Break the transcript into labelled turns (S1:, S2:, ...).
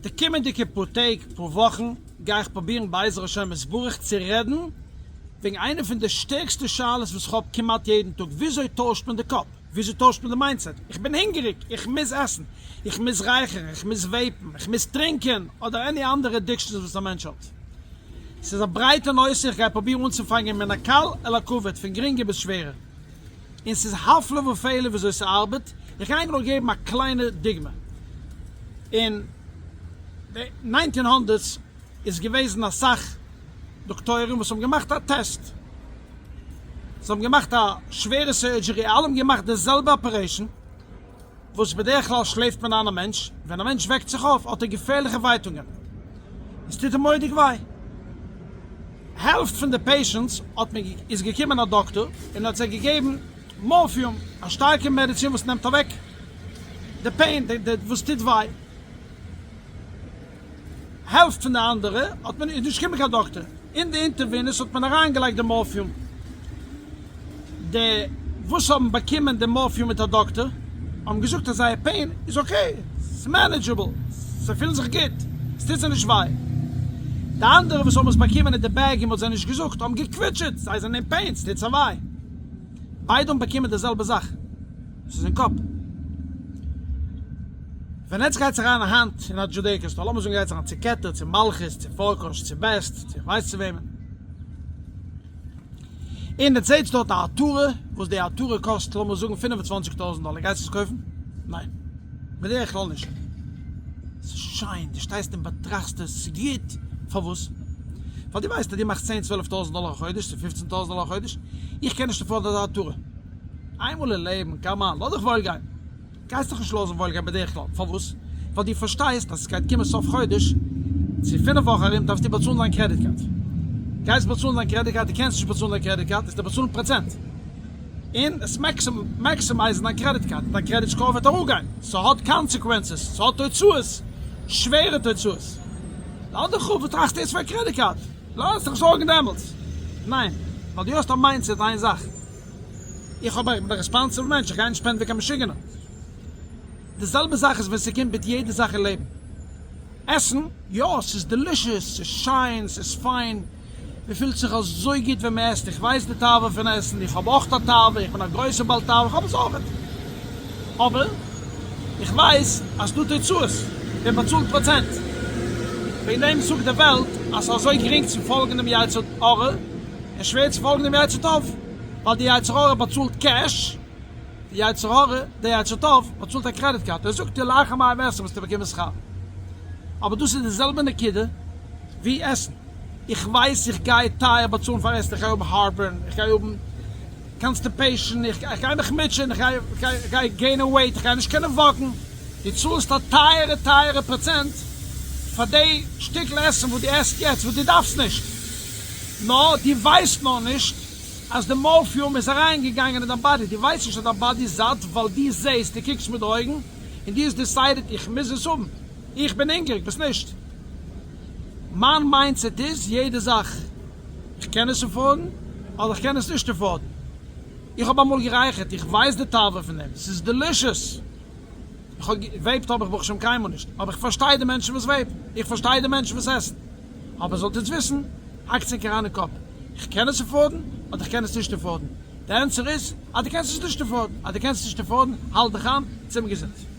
S1: די קומענדיגע פאר טעג, פאר וואכן, גיי איך פרובירן בעזר השם יתברך צו רעדן וועגן איינע פון די שטערקסטע שאלות וואס איך האב כמעט יעדן טאג, וויאזוי טוישט מען די קאפ? וויאזוי טוישט מען די mindset? איך בין הונגעריג, איך מוז עסן, איך מוז רייכערן, איך מוז vape ן, איך מוז טרינקען, אדער any אנדערע addictions וואס א מענטש האט. ס'איז א ברייטע נושא, איך גיי פרובירן אנצופאנגען מן הקל אל הכבד, פון גרינגער ביז שווערער. און ס'איז הפלא ופלא וויאזוי ס'ארבעט, איך גיי ענק נאר געבן א קליינע דוגמא. אין די nineteen hundreds איז געוועזן אסאך דאקטוירים וואס האבן געמאכט א טעסט, זיי האבן געמאכט א שווערע surgery, אלע האבן געמאכט די זעלבע operation, וואס בדרך כלל שלעפט מען איין א מענטש, ווען א מענטש וועקט זיך אויף האט ער געפערליכע ווייטונגען, עס טוט אים מורא'דיג וויי. העלפט פון די patients האט מען איז געקומען א דאקטאר און האט זיי געגעבן מארפיום, א שטארקע מעדיצין וואס נעמט אוועק די pain, די וואס טוט וויי. העלפט פון די אנדערע האט מען איז נישט געקומען קיין דאקטער, אין די intravenous האט מען אריינגעלייגט די מארפיום, די וואס האבן באקומען די מארפיום מיט א דאקטער האבן געזאגט אז זייער pain איז okay, ס'איז manageable, זיי פילן זיך גוט, ס'טוט זיי נישט וויי. די אנדערע וואס האבן עס באקומען אין די bag און מ'האט זיי נישט געזאגט האבן געקוויטשעט, זיי זענען אין pain, ס'טוט זיי וויי. ביידע האבן באקומען די זעלבע זאך, ס'איז אין קאפ. ווען עטס גייטס אריין היינט אין א Judaica store, לאמיר זאגן גייטס אריין צו כתר, צו מלכות, צו פארקאש, צו בעסט, צו איך ווייס צו וועמען, און עטס זעטס דארט א עטרה, וואס די עטרה קאסט לאמיר זאגן 25 טויזנט דאלער, גייסט עס קויפן? ניין. בדרך כלל נישט. ס'איז שיין, דו שטייסט און באטראכסט עס, ס'איז גוט. פארוואס? ווייל דו ווייסט אז דו מאכסט צען צוועלף טויזנט דאלער א חודש, צו פופצן טויזנט דאלער א חודש, איך קען נישט afford ן אזא עטרה. איינמאל אין לעבן, come on, לאז דיך וואויל גיין. גייסט דיך נישט לאזן וואויל גיין בדרך כלל, פארוואס? ווייל דו פארשטייסט אז עס גייט קומען סוף חודש, צו פינף וואכן ארום דארפסטו באצאלן דיין credit card. גייסט באצאלן דיין credit card, דו קענסט נישט באצאלן דיין credit card, וועסטו באצאלן פראצענט. און עס maximize ן דיין credit card, דיין credit score וועט אראפגיין, ס'האט consequences, ס'האט תוצאות, שווערע תוצאות. לאז דיך אפ, וואס טראכסטו יעצט פאר credit card? לאז דיך זארגן דעמאלטס. ניין, ווייל דו האסט א mindset איין זאך. איך האב איך בין א responsible מענטש, איך גיי נישט spend ן ווי קיין משוגענער. די זעלבע זאך איז ווען ס'קומט מיט יעדע זאך אין לעבן. עסן, יא, ס'איז delicious, ס'איז שיין, ס'איז פיין, מ'פילט זיך אזוי גוט ווען מ'עסט, איך ווייס די תאווה פון עסן, איך האב אויך א תאווה, איך בין א גרויסער בעל תאווה, איך האב עס אויכעט. אבער איך ווייס אז ס'דא תוצאות, מען באצאלט פראצענט. וועגן דעם זאגט די וועלט אז ס'איז אזוי גרינג צו פאלגן דעם יצר הרע, און שווער צו פאלגן דעם יצר טוב, ווייל די יצר הרע באצאלט cash, די יצר הרע, די יצר טוב, באצאלט א credit card, ער זאגט דיר לאחר מאה ועשרים וועסטו באקומען שכר. אבער דאס איז די זעלבע נקודה ווי עסן. איך ווייס איך גיי טייער באצאלן פאר עסן, איך גיי האבן heartburn, איך גיי האבן constipation, איך גיי מיך מוטשען, איך גיי gain ען weight, איך גיי נישט קענען walk ן. דו צאלסט א טייערע טייערע פראצענט פאר די שטיקל עסן וואס דו עסט יעצט וואס דו דארפסט נישט. נאר דו ווייסט נאר נישט אז די מארפיום איז אריין געגאנגען אין דיין body, דו ווייסט נישט אז דיין body איז זאט ווייל דו זעסט, דו קוקסט מיט די אויגן און דו האסט decided איך מוז עס האבן, איך בין הונגעריג, ביסט נישט. מיין mindset איז יעדע זאך איך קען עס afford ן אדער איך קען עס נישט afford ן. איך האב אמאל גערייכערט, איך ווייס די תאווה פון דעם, ס'איז delicious. איך האב גע vape ט האב איך ברוך השם קיינמאל נישט, אבער איך פארשטיי די מענטשן וואס vape ן, איך פארשטיי די מענטשן וואס עסן. אבער זאלט עטס וויסן, האקטס ענק אריין אין קאפ, איך קען עס afford ן אדער איך קען עס נישט afford ן. די ענטפער איז אז דו קענסט עס נישט afford ן. אז דו קענסט עס נישט afford ן, האלט דיך איין, צום געזונט.